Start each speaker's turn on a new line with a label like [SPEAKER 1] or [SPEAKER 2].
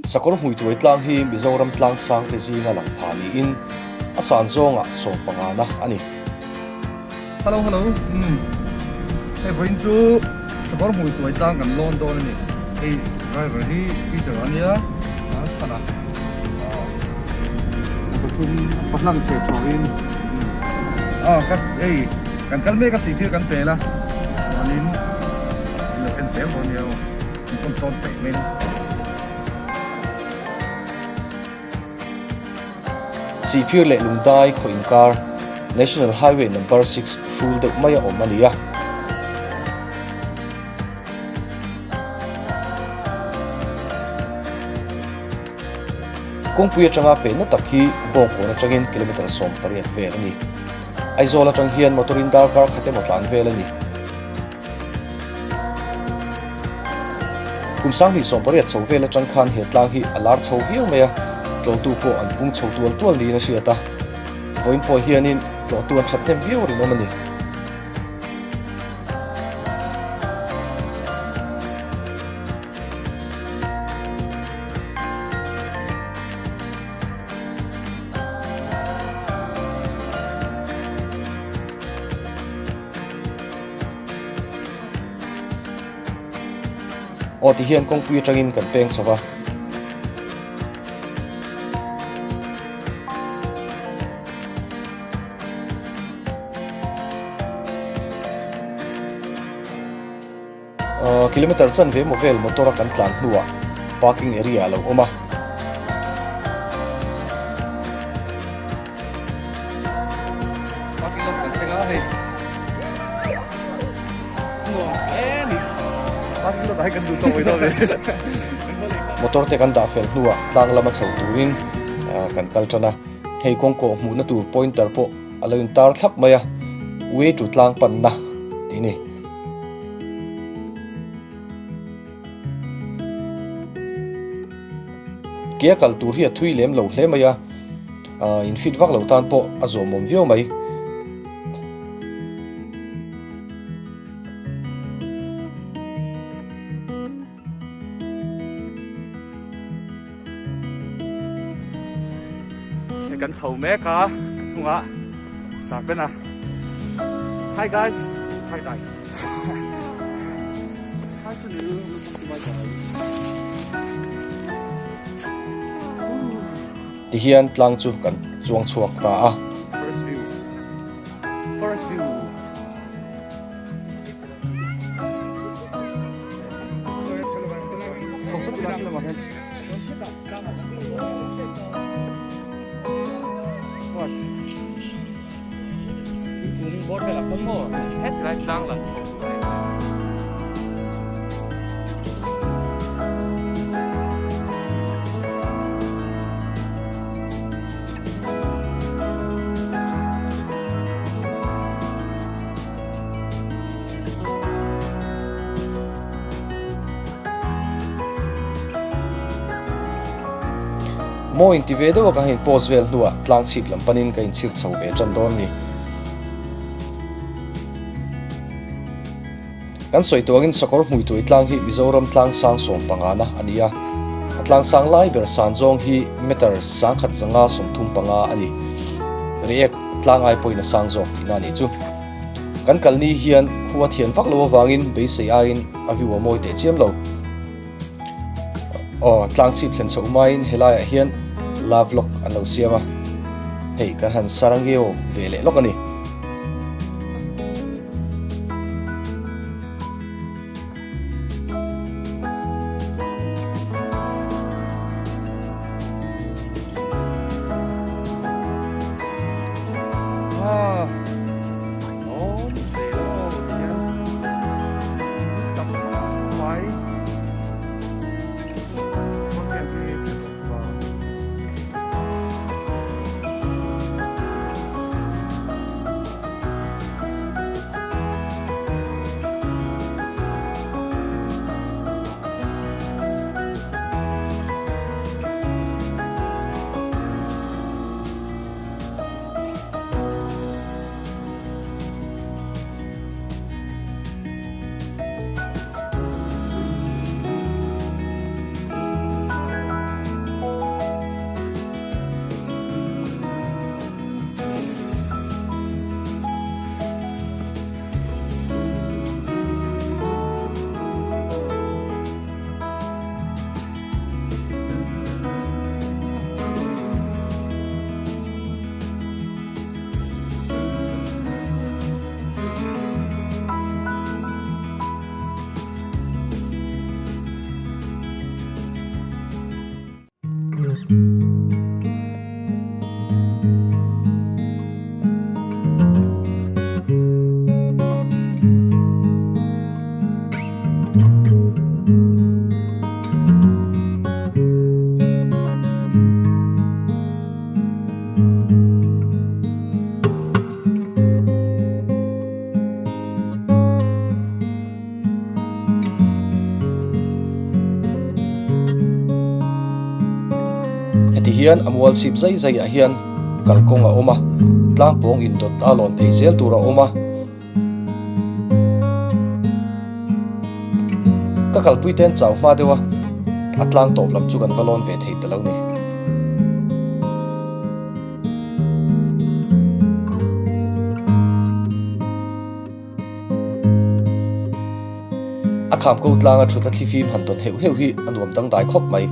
[SPEAKER 1] Sakawr hmuituai tlang hi Mizoram tlang sangte zinga lang pha niin a san zawngah sawmpangana a ni.
[SPEAKER 2] Hello hello umm hei vawiin chu sakawr hmuituai tlang kan lawn dawn a ni hei driver hi Peter a nia a chhan a pathum pahlang chhe chhawhin ah ka hei kan kal mek a sihphir kan pel a chuanin in lo en zel dawn nia aw in pawn tawn peih mai ni.
[SPEAKER 1] Sihphir leh Lungdai khaw inkar National Highway Number 6 hrul deuh mai a awm a ni a. Kawngpui atanga pehna tak hi Bawngkawn atangin kilometre 18 vel a ni. Aizawl atang hian motor in darkar khat emaw tlan vel a ni. Kum 2018 chho vel atang khan he tlang hi a lar chho viau mai a, tlawhtu pawh an pung chho tual tual niin a hriat a. Vawiin pawh hianin tlawhtu an that hnem viau rinawm a ni. Aw ti hian kawngpui atangin kan peng chho va. Kilometer chanve emaw vel motor a kan tlan hnuah parking area a lo awm a.
[SPEAKER 2] Parking lot kan thleng a hei. Nuam hle ni. Parking lot ah hi kan duh tawh mai dawn e.
[SPEAKER 1] Motor te kan dah fel hnuah tlang lama chho turin kan kal tan a. Hei kawngkawh hmuhna tur pointer pawh a lo intar thlap mai a. Way to tlang panna tih a ni. Ke a kal tur hi a thui lem lo hle mai a, ah in fit vak lo tan pawh a zawmawm viau mai.
[SPEAKER 2] Hei kan chho mek a hnungah serpent a hi guys hi guys hi to you look to my guys
[SPEAKER 1] Tihian tlang chu kan chuang chhuak ta a.
[SPEAKER 2] Forest view forest view
[SPEAKER 1] Maw inti ve deuh a ka hein post vel hnuah tlang chhip lam panin ka inchhir chho ve tan dawn ni. Kan sawi tuangin sakawr hmuitui tlang hi Mizoram tlang sang 15 na a ni a. A tlang sang lai ber san zawng hi meter 1135 a ni. Reiek tlang ai pawhin a sang zawk tihna a nih chu. Kan kalni hian khua thian vak lo avangin beisei aiin a view a mawi teh chiam lo. Aw, tlang chhip thlen chhoh maiin helaiah hian love lock an lo siam a. Hei kan han sarangeo ve leh lawk a ni. Heti hian a mual chhip zai zai ah hian kalkawng a awm a, tlang pawng indawt a lawn phei zel tur a awm a. Ka kalpui te an chau hma deuh a, a tlang tawp lam chu kan va lawn ve thei ta lo ni. A kham ko tlanga thut a thlifim han tawn heuh heuh hi a nuam dangdai khawp mai.